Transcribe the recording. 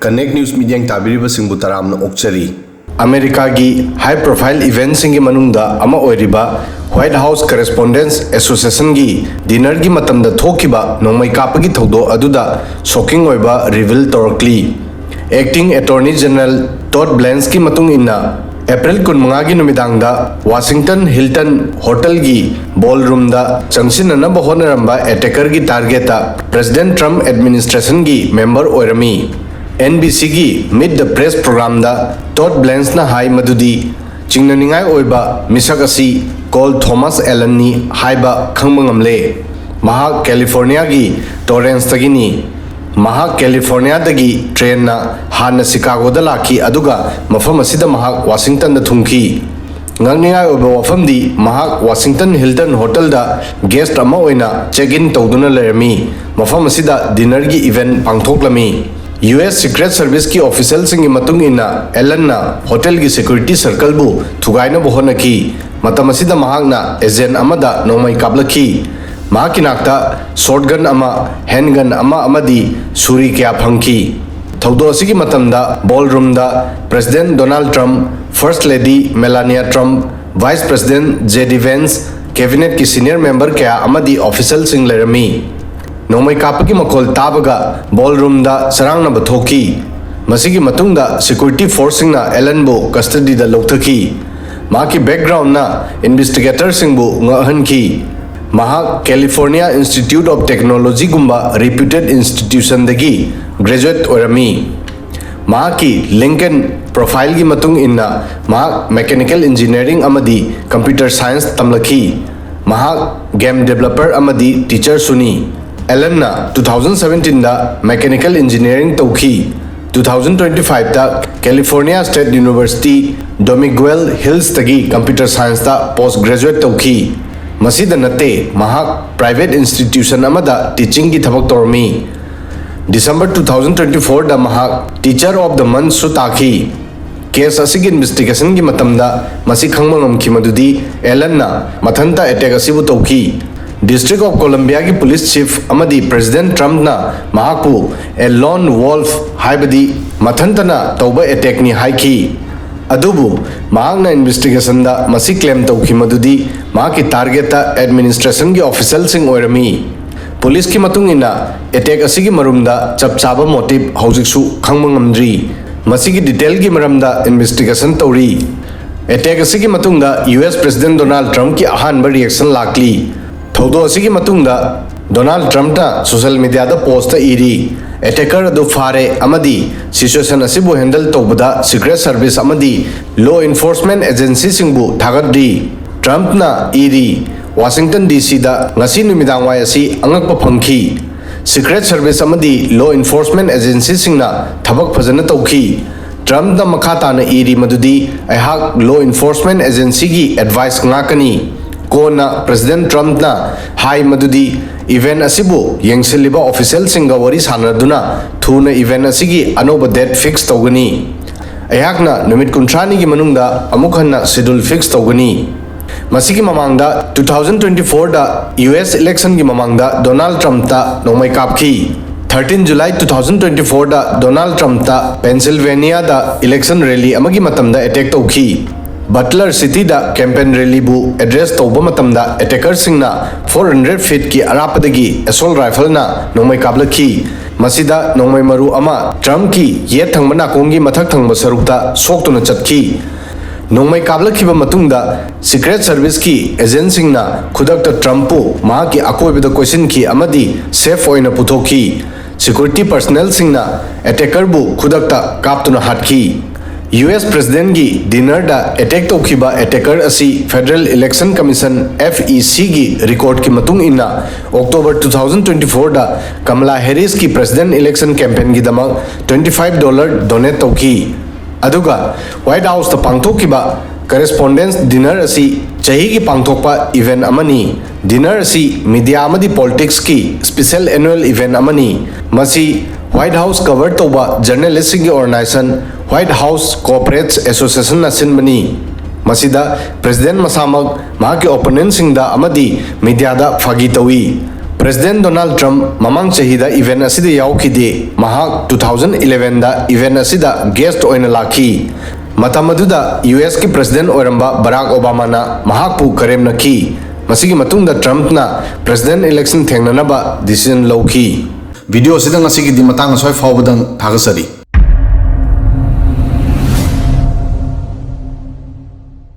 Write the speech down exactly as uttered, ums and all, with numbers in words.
Connect News ꯃꯤꯠꯌꯦꯡ ꯇꯥꯕꯤꯔꯤꯕꯁꯤꯡꯕꯨ ꯇꯔꯥꯝꯅ ꯑꯣꯛꯆꯔꯤ꯫ ꯑꯃꯦꯔꯤꯀꯥꯒꯤ high profile eventꯁꯤꯡꯒꯤ ꯃꯅꯨꯡꯗ ꯑꯃ ꯑꯣꯏꯔꯤꯕ White House Correspondents Associationꯒꯤ dinnerꯒꯤ ꯃꯇꯝꯗ ꯊꯣꯛꯈꯤꯕ ꯅꯣꯡꯃꯩ ꯀꯥꯞꯄꯒꯤ ꯊꯧꯗꯣꯛ ꯑꯗꯨꯗ shocking ꯑꯣꯏꯕ reveal ꯇꯧꯔꯛꯂꯤ꯫ Acting Attorney General Todd Blancheꯀꯤ ꯃꯇꯨꯡ ꯏꯟꯅ, April ꯀꯨꯟꯃꯉꯥꯒꯤ ꯅꯨꯃꯤꯗꯥꯡꯗ Washington Hilton Hotelꯒꯤ ballroomꯗ ꯆꯪꯁꯤꯟꯅꯅꯕ ꯍꯣꯠꯅꯔꯝꯕ attackerꯒꯤ targetꯇ President Trump administrationꯒꯤ member ꯑꯣꯏꯔꯝꯃꯤ꯫ NBCꯒꯤ Meet the Press programꯗ Todd Blancheꯅ ꯍꯥꯏ ꯃꯗꯨꯗꯤ ꯆꯤꯡꯅꯅꯤꯡꯉꯥꯏ ꯑꯣꯏꯕ ꯃꯤꯁꯛ ꯑꯁꯤ Col Thomas Allenꯅꯤ ꯍꯥꯏꯕ ꯈꯪꯕ ꯉꯝꯂꯦ꯫ ꯃꯍꯥꯛ Californiaꯒꯤ Torranceꯇꯒꯤꯅꯤ꯫ ꯃꯍꯥꯛ Californiaꯗꯒꯤ trainꯅ ꯍꯥꯟꯅ Chicagoꯗ ꯂꯥꯛꯈꯤ, ꯑꯗꯨꯒ ꯃꯐꯝ ꯑꯁꯤꯗ ꯃꯍꯥꯛ Washingtonꯗ ꯊꯨꯡꯈꯤ꯫ ꯉꯛꯅꯤꯡꯉꯥꯏ ꯑꯣꯏꯕ ꯋꯥꯐꯝꯗꯤ, ꯃꯍꯥꯛ Washington Hilton Hotelꯗ guest ꯑꯃ ꯑꯣꯏꯅ check in ꯇꯧꯗꯨꯅ ꯂꯩꯔꯝꯃꯤ꯫ ꯃꯐꯝ ꯑꯁꯤꯗ dinnerꯒꯤ event ꯄꯥꯡꯊꯣꯛꯂꯝꯃꯤ꯫ US Secret Serviceꯀꯤ officialꯁꯤꯡꯒꯤ ꯃꯇꯨꯡ ꯏꯟꯅ, Allenꯅ hotelꯒꯤ security circleꯕꯨ ꯊꯨꯒꯥꯏꯅꯕ ꯍꯣꯠꯅꯈꯤ꯫ ꯃꯇꯝ ꯑꯁꯤꯗ ꯃꯍꯥꯛꯅ agent ꯑꯃꯗ ꯅꯣꯡꯃꯩ ꯀꯥꯞꯂꯛꯈꯤ꯫ ꯃꯍꯥꯛꯀꯤ ꯅꯥꯛꯇ shotgun ꯑꯃ, handgun ꯑꯃ ꯑꯃꯗꯤ ꯁꯨꯔꯤ ꯀꯌꯥ ꯐꯪꯈꯤ꯫ ꯊꯧꯗꯣꯛ ꯑꯁꯤꯒꯤ ꯃꯇꯝꯗ ballroomꯗ President Donald Trump, First Lady Melania Trump, Vice President JD Vance, cabinetꯀꯤ senior member ꯀꯌꯥ ꯑꯃꯗꯤ officialꯁꯤꯡ ꯂꯩꯔꯝꯃꯤ꯫ ꯅꯣꯡꯃꯩ ꯀꯥꯞꯄꯒꯤ ꯃꯈꯣꯜ ꯇꯥꯕꯒ ballroomꯗ ꯆꯔꯥꯡꯅꯕ ꯊꯣꯛꯈꯤ꯫ ꯃꯁꯤꯒꯤ ꯃꯇꯨꯡꯗ security forceꯁꯤꯡꯅ Allenꯕꯨ custodyꯗ ꯂꯧꯊꯈꯤ꯫ ꯃꯍꯥꯛꯀꯤ backgroundꯅ investigatorꯁꯤꯡꯕꯨ ꯉꯛꯍꯟꯈꯤ꯫ ꯃꯍꯥꯛ California Institute of Technologyꯒꯨꯝꯕ reputed institutionꯗꯒꯤ graduate ꯑꯣꯏꯔꯝꯃꯤ꯫ ꯃꯍꯥꯛꯀꯤ LinkedIn profileꯒꯤ ꯃꯇꯨꯡ ꯏꯟꯅ, ꯃꯍꯥꯛ mechanical engineering ꯑꯃꯗꯤ computer science ꯇꯝꯂꯛꯈꯤ꯫ ꯃꯍꯥꯛ game developer ꯑꯃꯗꯤ teacherꯁꯨꯅꯤ꯫ Allenꯅ two thousand seventeenꯗ mechanical engineering ꯇꯧꯈꯤ꯫ Two thousand twenty fiveꯇ California State University Dominguez Hillsꯇꯒꯤ computer scienceꯇ postgraduate ꯇꯧꯈꯤ꯫ ꯃꯁꯤꯗ ꯅꯠꯇꯦ, ꯃꯍꯥꯛ private institution ꯑꯃꯗ teachingꯒꯤ ꯊꯕꯛ ꯇꯧꯔꯝꯃꯤ꯫ December two thousand twenty fourꯗ ꯃꯍꯥꯛ Teacher of the Monthꯁꯨ ꯇꯥꯈꯤ꯫ Case ꯑꯁꯤꯒꯤ investigationꯒꯤ ꯃꯇꯝꯗ ꯃꯁꯤ ꯈꯪꯕ ꯉꯝꯈꯤ ꯃꯗꯨꯗꯤ Allenꯅ ꯃꯊꯟꯇ attack ꯑꯁꯤꯕꯨ ꯇꯧꯈꯤ꯫ District of Columbiaꯒꯤ police chief ꯑꯃꯗꯤ President Trumpꯅ ꯃꯍꯥꯛꯄꯨ "a lone wolf", ꯍꯥꯏꯕꯗꯤ ꯃꯊꯟꯇꯅ ꯇꯧꯕ attackꯅꯤ ꯍꯥꯏꯈꯤ꯫ ꯑꯗꯨꯕꯨ ꯃꯍꯥꯛꯅ investigationꯗ ꯃꯁꯤ claim ꯇꯧꯈꯤ ꯃꯗꯨꯗꯤ ꯃꯍꯥꯛꯀꯤ targetꯇ administrationꯒꯤ officialꯁꯤꯡ ꯑꯣꯏꯔꯝꯃꯤ꯫ Policeꯀꯤ ꯃꯇꯨꯡ ꯏꯟꯅ, attack ꯑꯁꯤꯒꯤ ꯃꯔꯨꯝꯗ ꯆꯞ ꯆꯥꯕ motive ꯍꯧꯖꯤꯛꯁꯨ ꯈꯪꯕ ꯉꯝꯗ꯭ꯔꯤ꯫ ꯃꯁꯤꯒꯤ detailꯒꯤ ꯃꯔꯝꯗ investigation ꯇꯧꯔꯤ꯫ Attack ꯑꯁꯤꯒꯤ ꯃꯇꯨꯡꯗ U S President Donald Trumpꯀꯤ ꯑꯍꯥꯟꯕ reaction ꯂꯥꯛꯂꯤ꯫ ꯊꯧꯗꯣꯛ ꯑꯁꯤꯒꯤ ꯃꯇꯨꯡꯗ Donald Trumpꯅ social mediaꯗ post ꯏꯔꯤ, "Attacker ꯑꯗꯨ ꯐꯥꯔꯦ ꯑꯃꯗꯤ situation ꯑꯁꯤꯕꯨ handle ꯇꯧꯕꯗ Secret Service ꯑꯃꯗꯤ law enforcement agencyꯁꯤꯡꯕꯨ ꯊꯥꯒꯠꯂꯤ"꯫ Trumpꯅ ꯏꯔꯤ, "Washington D Cꯗ ꯉꯁꯤ ꯅꯨꯃꯤꯗꯥꯡꯋꯥꯏ ꯑꯁꯤ ꯑꯉꯛꯄ ꯐꯪꯈꯤ꯫ Secret Service ꯑꯃꯗꯤ law enforcement agencyꯁꯤꯡꯅ ꯊꯕꯛ ꯐꯖꯅ ꯇꯧꯈꯤ"꯫ Trumpꯅ ꯃꯈꯥ ꯇꯥꯅ ꯏꯔꯤ ꯃꯗꯨꯗꯤ, "ꯑꯩꯍꯥꯛ law enforcement agencyꯒꯤ advice ꯉꯥꯛꯀꯅꯤ"꯫ ꯀꯣꯟꯅ President Trumpꯅ ꯍꯥꯏ ꯃꯗꯨꯗꯤ, "Event ꯑꯁꯤꯕꯨ ꯌꯦꯡꯁꯤꯜꯂꯤꯕ officialꯁꯤꯡꯒ ꯋꯥꯔꯤ ꯁꯥꯟꯅꯗꯨꯅ ꯊꯨꯅ event ꯑꯁꯤꯒꯤ ꯑꯅꯧꯕ date fix ꯇꯧꯒꯅꯤ꯫ ꯑꯩꯍꯥꯛꯅ ꯅꯨꯃꯤꯠ ꯀꯨꯟꯊ꯭ꯔꯥꯅꯤꯒꯤ ꯃꯅꯨꯡꯗ ꯑꯃꯨꯛ ꯍꯟꯅ schedule fix ꯇꯧꯒꯅꯤ"꯫ ꯃꯁꯤꯒꯤ ꯃꯃꯥꯡꯗ two thousand twenty fourꯗ U S electionꯒꯤ ꯃꯃꯥꯡꯗ Donald Trumpꯇ ꯅꯣꯡꯃꯩ ꯀꯥꯞꯈꯤ꯫ Thirteen July two thousand twenty fourꯗ Donald Trumpꯇ Pennsylvaniaꯗ election rally ꯑꯃꯒꯤ ꯃꯇꯝꯗ attack ꯇꯧꯈꯤ꯫ Butler Cityꯗ campaign rallyꯕꯨ address ꯇꯧꯕ ꯃꯇꯝꯗ attackerꯁꯤꯡꯅ four hundred feetꯀꯤ ꯑꯔꯥꯞꯄꯗꯒꯤ assault rifleꯅ ꯅꯣꯡꯃꯩ ꯀꯥꯞꯂꯛꯈꯤ꯫ ꯃꯁꯤꯗ ꯅꯣꯡꯃꯩ ꯃꯔꯨ ꯑꯃ Trumpꯀꯤ ꯌꯦꯠ ꯊꯪꯕ ꯅꯥꯀꯣꯡꯒꯤ ꯃꯊꯛ ꯊꯪꯕ ꯁꯔꯨꯛꯇ ꯁꯣꯛꯇꯨꯅ ꯆꯠꯈꯤ꯫ ꯅꯣꯡꯃꯩ ꯀꯥꯞꯂꯛꯈꯤꯕ ꯃꯇꯨꯡꯗ Secret Serviceꯀꯤ agentꯁꯤꯡꯅ ꯈꯨꯗꯛꯇ Trumpꯄꯨ ꯃꯍꯥꯛꯀꯤ ꯑꯀꯣꯏꯕꯗ ꯀꯣꯏꯁꯤꯟꯈꯤ ꯑꯃꯗꯤ safe ꯑꯣꯏꯅ ꯄꯨꯊꯣꯛꯈꯤ꯫ Security personnelꯁꯤꯡꯅ attackerꯕꯨ ꯈꯨꯗꯛꯇ ꯀꯥꯞꯇꯨꯅ ꯍꯥꯠꯈꯤ꯫ U S Presidentꯒꯤ dinnerꯗ attack ꯇꯧꯈꯤꯕ attacker ꯑꯁꯤ Federal Election Commission, FECꯒꯤ recordꯀꯤ ꯃꯇꯨꯡ ꯏꯟꯅ, October two thousand twenty fourꯗ Kamala Harrisꯀꯤ President election campaignꯒꯤꯗꯃꯛ twenty five dollar donate ꯇꯧꯈꯤ꯫ ꯑꯗꯨꯒ White Houseꯇ ꯄꯥꯡꯊꯣꯛꯈꯤꯕ Correspondence Dinner ꯑꯁꯤ ꯆꯍꯤꯒꯤ ꯄꯥꯡꯊꯣꯛꯄ event ꯑꯃꯅꯤ꯫ Dinner ꯑꯁꯤ media ꯑꯃꯗꯤ politicsꯀꯤ special annual event ꯑꯃꯅꯤ꯫ ꯃꯁꯤ White House cover ꯇꯧꯕ journalistꯁꯤꯡꯒꯤ organization White House Corporates Associationꯅ ꯁꯤꯟꯕꯅꯤ꯫ ꯃꯁꯤꯗ ꯄ꯭ꯔꯦꯁꯤꯗꯦꯟꯠ ꯃꯁꯥꯃꯛ ꯃꯍꯥꯛꯀꯤ ꯑꯣꯄꯣꯅꯦꯟꯠꯁꯤꯡꯗ ꯑꯃꯗꯤ ꯃꯤꯗꯤꯌꯥꯗ ꯐꯥꯒꯤ ꯇꯧꯏ꯫ ꯄ꯭ꯔꯦꯁꯤꯗꯦꯟꯠ ꯗꯣꯅꯥꯜꯗ ꯇ꯭ꯔꯝꯞ ꯃꯃꯥꯡ ꯆꯍꯤꯗ ꯏꯚꯦꯟꯠ ꯑꯁꯤꯗ ꯌꯥꯎꯈꯤꯗꯦ꯫ ꯃꯍꯥꯛ ꯇꯨ ꯊꯥꯎꯖꯟ ꯏꯂꯦꯚꯦꯟꯗ ꯏꯚꯦꯟꯠ ꯑꯁꯤꯗ ꯒꯦꯁ꯭ꯠ ꯑꯣꯏꯅ ꯂꯥꯛꯈꯤ꯫ ꯃꯇꯝ ꯑꯗꯨꯗ ꯌꯨ ꯑꯦꯁꯀꯤ ꯄ꯭ꯔꯦꯁꯤꯗꯦꯟꯠ ꯑꯣꯏꯔꯝꯕ ꯕꯔꯥꯛ ꯑꯣꯕꯥꯃꯥꯅ ꯃꯍꯥꯛꯄꯨ ꯀꯔꯦꯝꯅꯈꯤ꯫ ꯃꯁꯤꯒꯤ ꯃꯇꯨꯡꯗ ꯇ꯭ꯔꯝꯞꯅ ꯄ꯭ꯔꯦꯁꯤꯗꯦꯟꯠ ꯏꯂꯦꯛꯁꯟ ꯊꯦꯡꯅꯅꯕ ꯗꯤꯁꯤꯖꯟ ꯂꯧꯈꯤ꯫ ꯚꯤꯗꯤꯑꯣ ꯑꯁꯤꯗ ꯉꯁꯤꯒꯤꯗꯤ ꯃꯇꯥꯡ ꯑꯁ꯭ꯋꯥꯏ ꯐꯥꯎꯕꯗꯪ ꯊꯥꯒꯠꯆꯔꯤ꯫